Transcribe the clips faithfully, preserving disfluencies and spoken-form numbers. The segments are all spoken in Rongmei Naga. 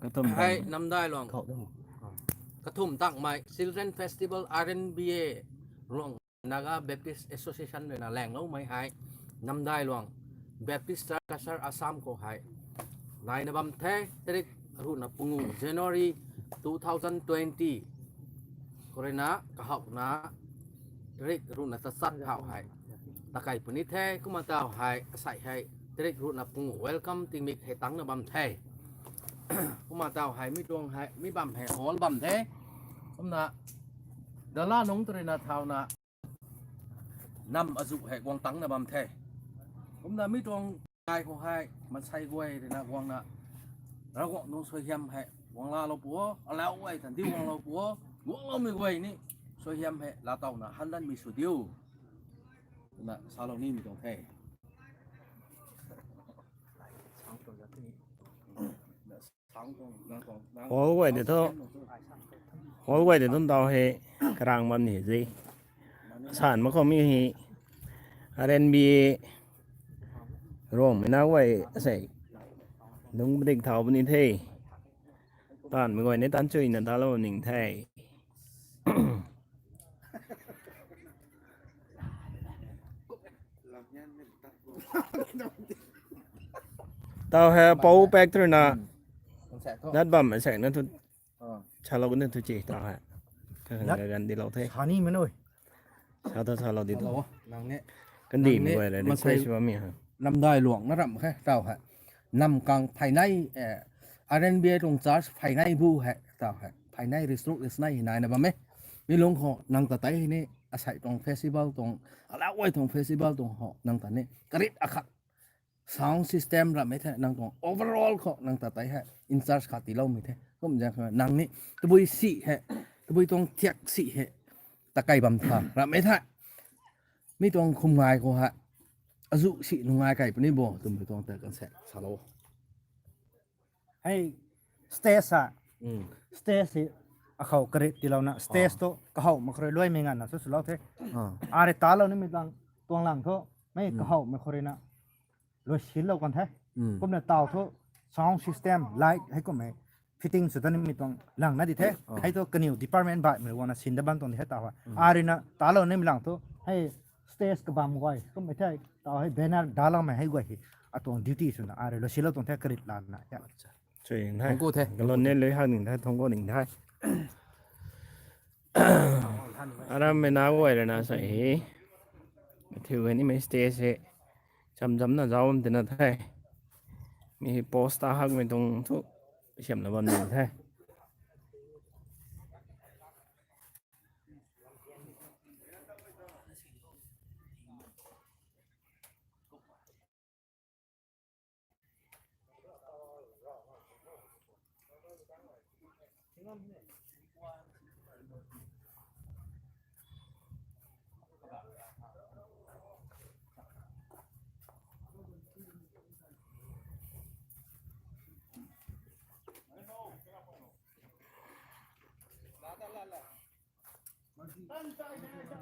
Kathum hei tang namdai luang. Khou dum. Kathum tangmei Children Festival R N B A Ruang Naga Baptist Association rui na langloumei hei namdai luang Baptist Church Cachar Assam khou hei naina bam the. Tarik ruhna pungu January two thousand twenty khou rui na kahowna tarik ruhna tachat khou hei takai puni the. Kumna taw hei asei hei tarik ruhna pungu welcome tingmik hei tangna bam the. Kumna taw hei mi tuang hei mi bam hei hall bam the. Kumna dala nung tw rui na thauna nam azu hei guang tangna bam the. Kumna mi tuang kai khou hei mansei guay rui na guangna Ravguangc tuang suaihiam hei guang laalou pu o, alau guay tan di guanglou pu o, guangloumei guay ni suaihiam hei laatowna handanmei sw diu twna salou nimei tuang the. Hall guay tei thu, hall guay tei thu taw hei karang bam ni zi. San mak khou mi hei R N B A Ruangmei na guay asei nung padik thau puni the. Taanvmei guay ni taan chuina talou ning the. Taw hei pou pak tw rui na dat bam asei na thu salou na thu chi taw hei kagan dilou the. Sani mei nui. Sa ta salou di tu. Nang ne. Kandihmei guay rui request bam mi ha. Namdai luang na ramh khe taw hei. Nam kang phaynei, eh, R N B A tuang church phaynei bu hei taw hei. Phaynei resource nai hei naina bam e. Mi lung khou nang ta tei hei ni asei tuang festival tuang, alau guay tuang festival tuang ho nang ta ni karit akhat sound system ramhmei the nang tuang overall khou nang ta tei hei in charge khat tiiloumei the. Kum zaeng khou nang ni tabui si hei, tabui tuang thiak si hei takai bam tha ramhmei the. Mi tuang khum ngai khou hei azu si nungai kai puni bo twmei tuang ta kan se salou. Hei stage sa. Stage si akhou karit tiilouna stage tu kahow mak khou rui luaimei nganvna sw swlou the. Arui talou nimei tuang lang thu mei kahowmei khou rui na luai sinlou kan the. Kumna taw thu sound system, light hei kummei fitting sw ta nimei tuang lang na di the. Hei thu kaniw department baihmei guangna sin da bam tuang di hei taw hei. Arui na talou nimei lang thu hei stage kabam guay kummei the taw hei banner daloumei hei guay hei atuang duty swna arui luai sinlou tuang the karit lana. Chui the. Kalon ne lui hak ning the, thongkou ning the. Arammei na guay rui na sei hei. Thiu hei nimei stage hei. Cham chamna zauc bam tina the. Mi hei post ta hakmei tuang thu siamna bam ning the.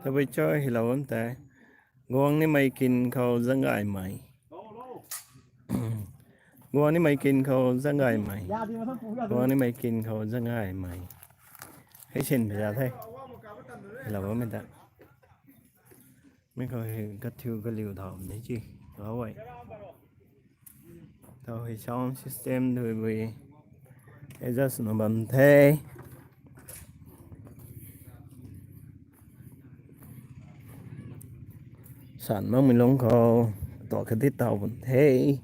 Tabui cho hei lou bam tei. Guang nimei kin khou zanggaymei. Guang nimei kin khou zanggaymei. Guang nimei kin khou zanggaymei. Hei sin pui za the. Hei lou bammei ta. Mi khou hei kathiu kaliu thau ni chi. Lou e. Taw hei sound system dui bui adjust na bam the. San makmei lung khou tua kadit thau bam the.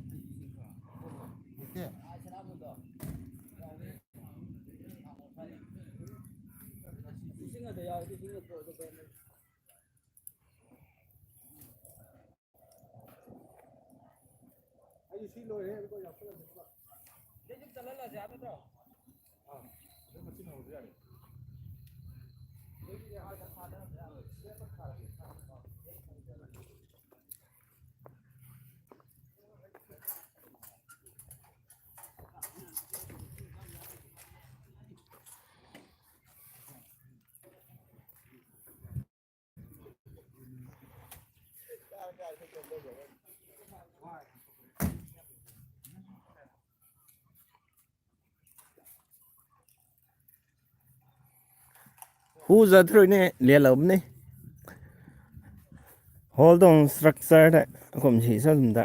Hu zat rui ni lialou ni. Hall tuang structure de kum si sa zumda.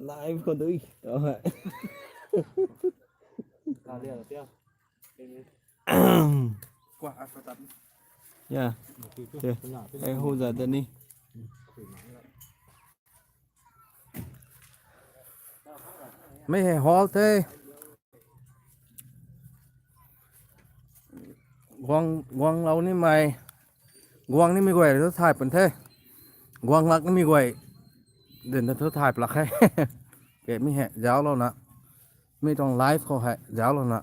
Live khou dui. Ya. Ai hu zat da ni. Mi hei hall the. Guang, guanglou nimei, guang nimei guay thu thay pun the. Guang lak nimei guay, din thu thay plak he. Ke mi hei zauclouna, mi tuang live khou hei zauclouna,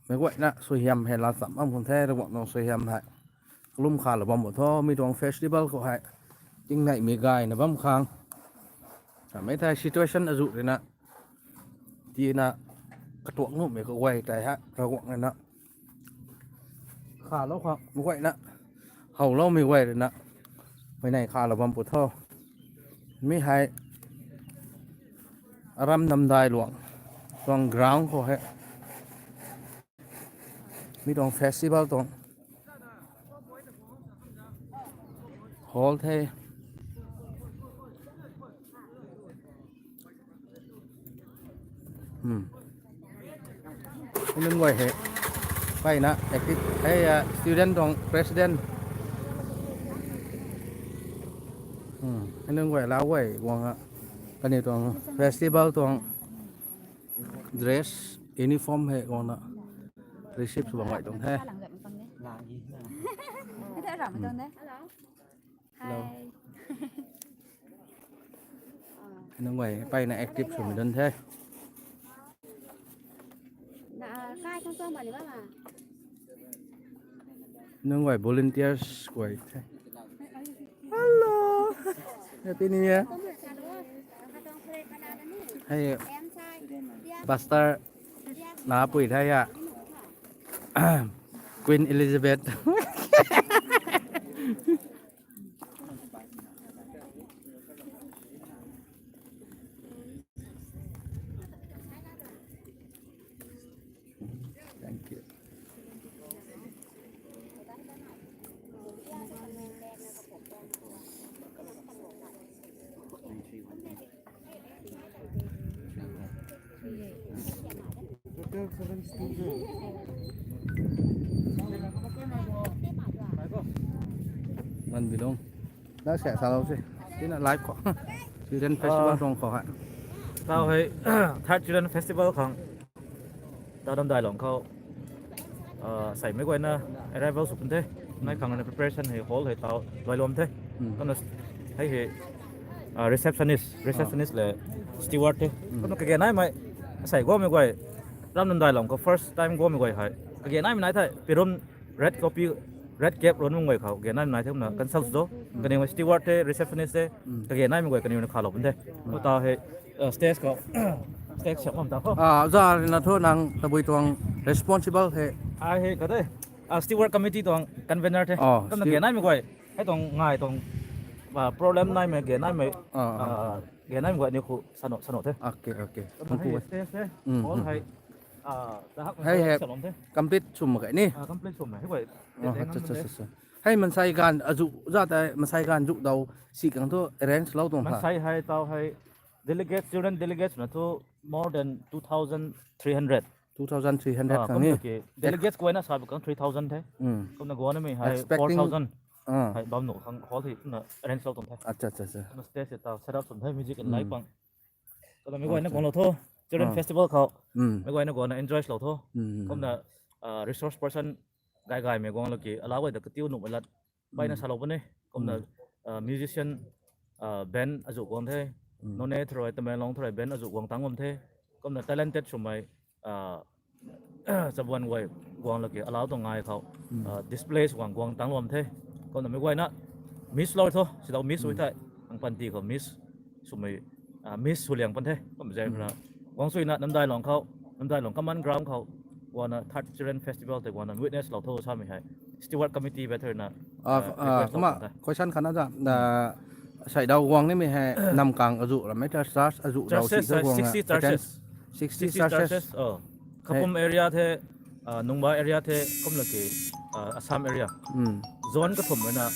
meic guayna suaihiam hei laa cham bam khun the, Ravguangc tuang suaihiam hei kalum khalou bam bo tho, mi tuang festival khou hei tingneimei gayna bam khang. Samei thei situation azuh rui na, tina katuak nuhmei kaguay tei hei Ravguangc rui na khalou khang, meic guayna howloumei guay rui na, mei nei khalou bam pu tho. Mi hei Aram Namdailuang tuang ground khou hei, mi tuang festival tuang hall the. Nunc guay hei mpeyna active hei, student tuang president. Nunc guay lau guay guang a, kaniw tuang festival tuang dress, uniform hei guangna receive sw bam guay tuang the. Hello. Nunc guay mpeyna active swmei nunc the. Nunc guay volunteers guay the. Hello. Happy New Year. Hei pastor napui the ya. Queen Elizabeth. Thank you. Man bilong. Dak sa salou se. Tina live khou. Student festival tuang khou hei. Tau hei third student festival khang. Tau Namdailuang khou. Seimei guayna arrival sw pun the. Nai khang na preparation hei hall hei tau luailom the. Kumna hei hei receptionist, receptionist le steward the. Kumna kage naimei sei guangmei guay. Ram Namdailuang khou first time guangmei guay hei kage naimei nai the. Pirun red copy, red cap ron mung guay khou kage naimei nai the kumna consult sw tho. Kaniw steward the, receptionist the, kage naimei guay kaniw na khalou pun the. Kumna tau hei stage khou, stage siam bam ta khou. Za rui na thu nang tabui tuang responsible the. Ai hei kade steward committee tuang convener the. Kumna kage naimei guay hei tuang ngai tuang problem naimei kage naimei, kage naimei guay ni khu sano sano the. Okay, okay. Kumna hei stage the, hall hei Hei hei complete swm mak khe ni. Complete swm hei guay. Hei mansei ganv azuh za tei mansai ganv zuh dau si kang thu arrange lou tuang ha. Mansei hei tau hei delegates, student delegates na thu more than two thousand three hundred. Two thousand three hundred kang ni. Delegates guayna sa kang three thousand the. Kumna guangnamei hei four thousand. Hei bam nuh khang hall hei kumna arrange lou tuang the. Kumna stage tei tau set up swm the, music and light pang. Kumna meic guayna guanglou tho, children festival khou. Meic guayna guangna enjoy lou tho. Kumna resource person gay gaymei guanglou ki alau guay ta katiu nuhmei lat mpeyna salou puni. Kumna musician, band azuh guang the. Noney thurui, Tamenglong thurui band azuh guang tang bam the. Kumna talented swmei chabuan guay guanglou ki alau tuang ngai khou display sw guang guang tang bam the. Kumna meic guayna miss lou tho, sidau miss ui thei ang panty khou miss swmei, miss sw liang pan the. Kumna zay na guang suina Namdailuang khou, Namdailuang common ground khou guangna third children festival tei guangna witness lou tho samei hei steward committee veteran na kumna question khatna ta, seidau guang nimei hei namkang azuh rammei ta church azuh dau si kha guang sixty churches. sixty churches. Oh. Khapum area the, uh, Nungba area the, kumna ki, uh, Assam area. Zone kathumh ruina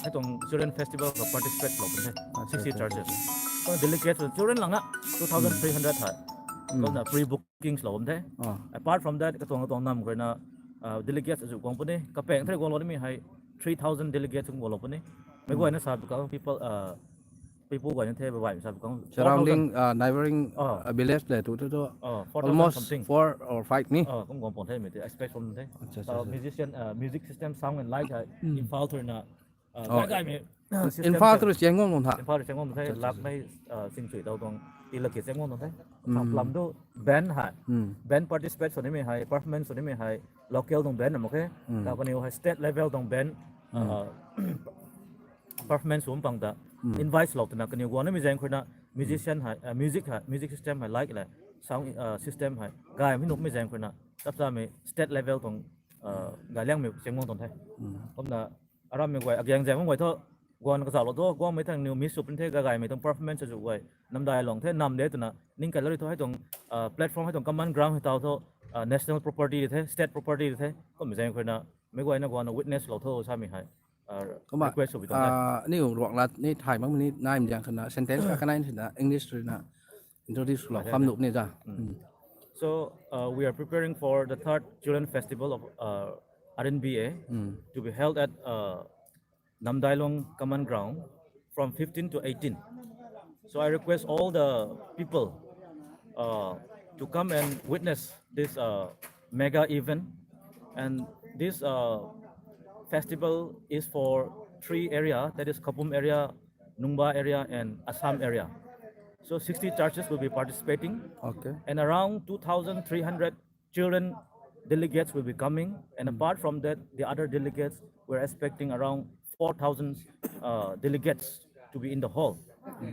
hei tuang children festival ka participate lou bam the. Sixty churches. Kumna delegates children lang na two thousand three hundred the. Kumna pre-bookings lou bam the. Apart from that, katuang katuang nam khou ruina, uh, delegates azu guang puni. Kapeng thei guang lou nimei hei three thousand delegates guang lou puni. Mei guayna sa bu ka people, uh, people guayna the, baihmei sa bu ka surrounding, uh, neighboring, uh, village le tu tu tu. Oh, four thousand something. Almost four or five ni. Oh, kum guang pon the mei te, expect from the. Accha, accha, accha. Musician, uh, music system, sound and light hei Imphal thurna, uh, gay gay mei, uh, system Imphal thur chiang guang the. Imphal chiang guang the, lak mei, uh, sing chui dau tuang, ti lak ki chiang guang the. Kam lam tu band hei. Band participate sw nimei hei, performance sw nimei hei, local tuang band na mak khe. Ta kaniw hei state level tuang band, uh, performance sw pang ta invite lou twna kaniw guang nimei zaeng khou ruina musician hei, uh, music hei, music system hei, light le, sound, uh, system hei gay mei nuh mei zaeng khou ruina chapchamei state level tuang, uh, gay liangmei chiang guang tuang the. Kumna aram mei guay, agaeng zaeng guay thu guang kazauhlou thu, guangmei thang niw miss sw pun the, gay gaymei tuang performance azu guay, namdai lung the, nam de twna ning kai lari thu hei tuang, uh, platform hei tuang common ground hei tau thu, uh, national property the, state property the, kummei zaeng khou ruina mei guayna guangna witness lou tho samei hei, uh, kumna, request sw bi tuang the. Ah, aniu ruang lat ni thay mak ni naimei zaeng khou ruina sentence kha kanai sina English ruina introduce lou kham nuh ni za. So, uh, we are preparing for the third Children Festival of, uh, R N B A to be held at, uh, Namdailong Common Ground from fifteen to eighteen. So I request all the people, uh, to come and witness this, uh, mega event. And this, uh, festival is for three area, that is Khapum area, Nungba area, and Assam area. So sixty churches will be participating. Okay. And around two thousand three hundred children delegates will be coming, and apart from that, the other delegates, we're expecting around four thousand, uh, delegates to be in the hall.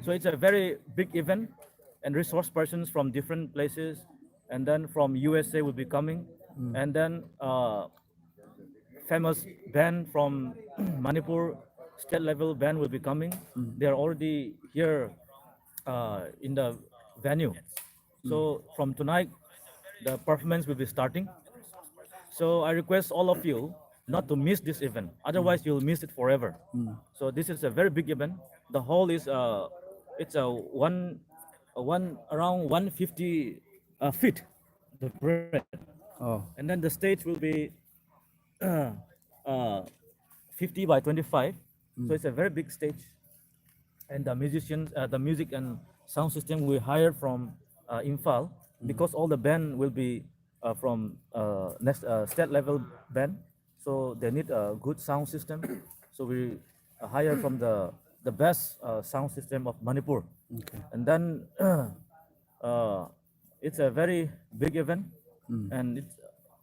So it's a very big event, and resource persons from different places, and then from U S A will be coming, and then, uh, famous band from Manipur, state level band will be coming. They are already here, uh, in the venue. So from tonight, the performance will be starting. So I request all of you not to miss this event. Otherwise, you'll miss it forever. So this is a very big event. The hall is, uh, it's a one, a one, around one fifty, uh, feet, the breadth. Oh. And then the stage will be, uh, fifty by twenty-five. So it's a very big stage. And the musicians, uh, the music and sound system we hired from, uh, Imphal, because all the band will be, uh, from, uh, next, uh, state level band. So they need a good sound system. So we, uh, hire from the, the best, uh, sound system of Manipur. Okay. And then, uh, it's a very big event, and it's,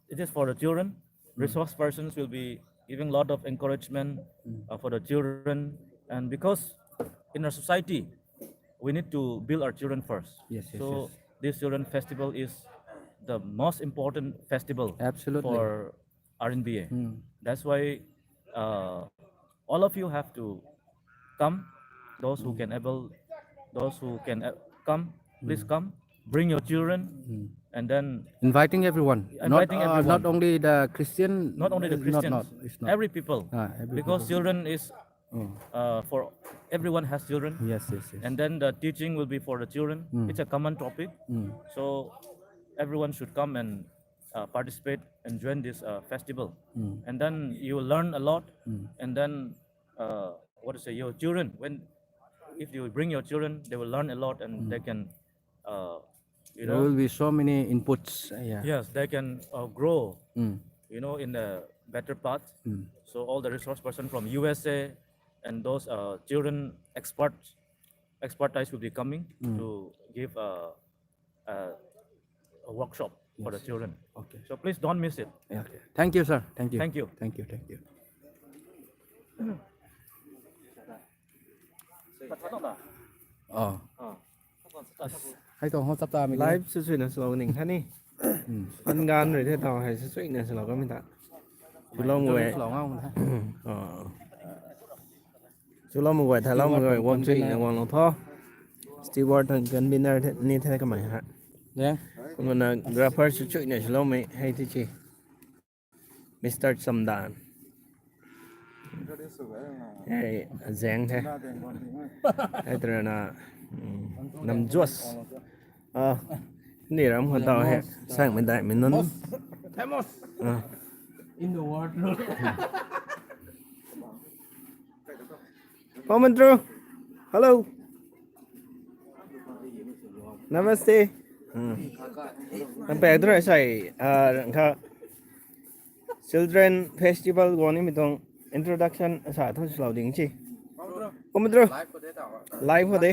it is for the children. Resource persons will be giving a lot of encouragement, uh, for the children, and because in our society, we need to build our children first. Yes, yes, so yes. This children festival is the most important festival, absolutely, for R N B A. That's why, uh, all of you have to come. Those who can able, those who can, uh, come, please come. Bring your children, and then inviting everyone. Inviting not, uh, everyone. Not only the Christian. Not only the Christians. Not, not, it's not. Every people. Ah, every people. Because children is, uh, for everyone has children. Yes, yes, yes. And then the teaching will be for the children. It's a common topic. So everyone should come and, uh, participate and join this, uh, festival. And then you will learn a lot. And then, uh, what to say, your children, when, if you bring your children, they will learn a lot and they can, uh, you know, there will be so many inputs. Uh, yeah. Yes, they can, uh, grow, you know, in a better path. So all the resource person from U S A and those, uh, children experts, expertise will be coming to give, uh, uh, a workshop for the children. Okay. So please don't miss it. Yeah, okay. Thank you, sir. Thank you. Thank you. Thank you. Thank you. Oh. Hei tuang ho chapta mi live sui suina swlou ning tha ni. An gan rui the tau hei sui suina swlou kamei ta. Swlou ngau the. Oh. Swlou mei guay, thailou mei guay, guang chuina guanglou tho. Steward and convener the, ni the kamei ha. Kumna grapher sw chuina swloumei hei ti chi. Mister Chamdan. Hei, zang the. Hei tara na, mm, nam juas. Ah, ni ram khou tau hei, sang mei dai mei nunc. Famous. Ah. In the world. Pamantru. Hello. Namaste. Hmm. Ang pek tu sai, ah, kha Children Festival guang ni mi tuang introduction sa thu swlou ding chi. Pamantru. Live khou de.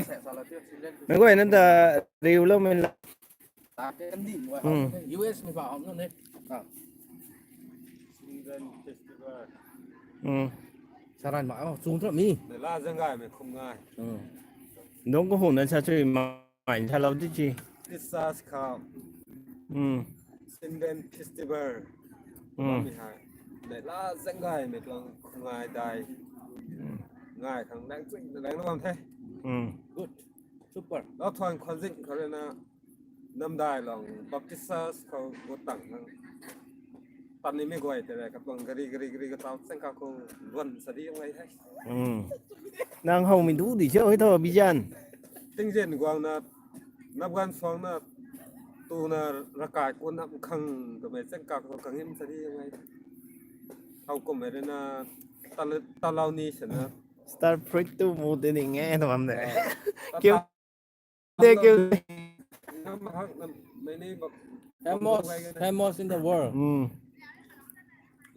Mei guay na da riulou mei la. Hmm. U S mei pa hom ne. Hmm. Saran ma, oh, chung thu mi. Neihla zanggaymei khum ngai. Hmm. Dong ko hung na sa chui mai salou di chi. Christmas khou. Hmm. Children Festival. Hmm. Mi hai. Neihla zanggaymei tuang khum ngai dai. Hmm. Ngai khang lang chui na lang na bam the. Hmm. Good. Super. Lau thuan khwan zing khou rui na namdai long Baptist Church khou gut tang nang. Tan ni mi guay te rui katuang gari, gari, gari katau changka khou luan sa di ngai the. Hmm. Nang how mi du di cho hei tho, Bijan. Tingzin guang na, nap gan suang na, tu na rakai kun nap khang, twmei changka khou khang him sa di ngai. How kum mei rui na, tal-, talau ni sa na. Star fruit tu mu te ning e, twmei de. Ah, kiu. Thank you. Famous, famous in the world. Hmm.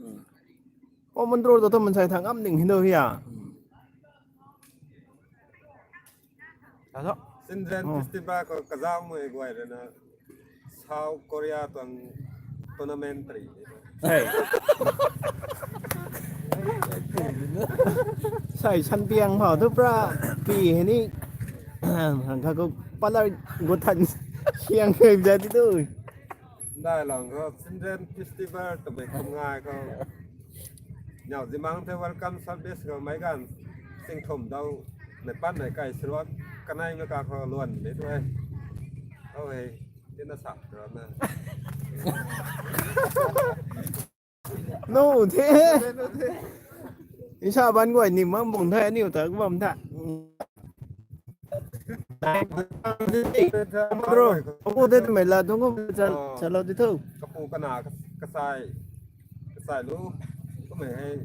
Hmm. Oh, Mandro to, to mansei thang am ding hindo hia. Hmm. Children Festival khou kazauh mei guay rui na South Korea tuang tournament tari. Hey. Sai san piang phau thu pra pi hei ni. Hang kha ko palar gu than siang hei ja di tu. Dai lang khou Children Festival twmei khum ngai khou. Nyau zimang the welcome service khou mei ganv sing thum dau mei pan mei kai sirot kanei mei ka khou luan mei tu e. Oi, tina sa tu na. No the. Isa ban guay ni mang bung the, aniu ta bam tha. Bro, aku the mei la thung ko chan, chalou di thu. Kapu kana kasai, kasai lu. Kumei hei,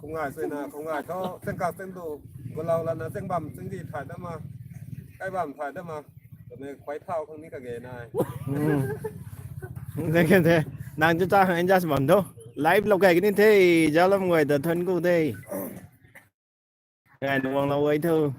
khungai sui na, khungai tho, chengkak chengdu, gulau lana, chengbam chengdi thai dama, kai bam thai dama. Twmei khuay thau khang ni kage nai. Hmm. Nang chu ta hang adjust bam tho. Live lou kai kani the, jalam guay ta thun ku the. Ngai nu wang lou guay tho.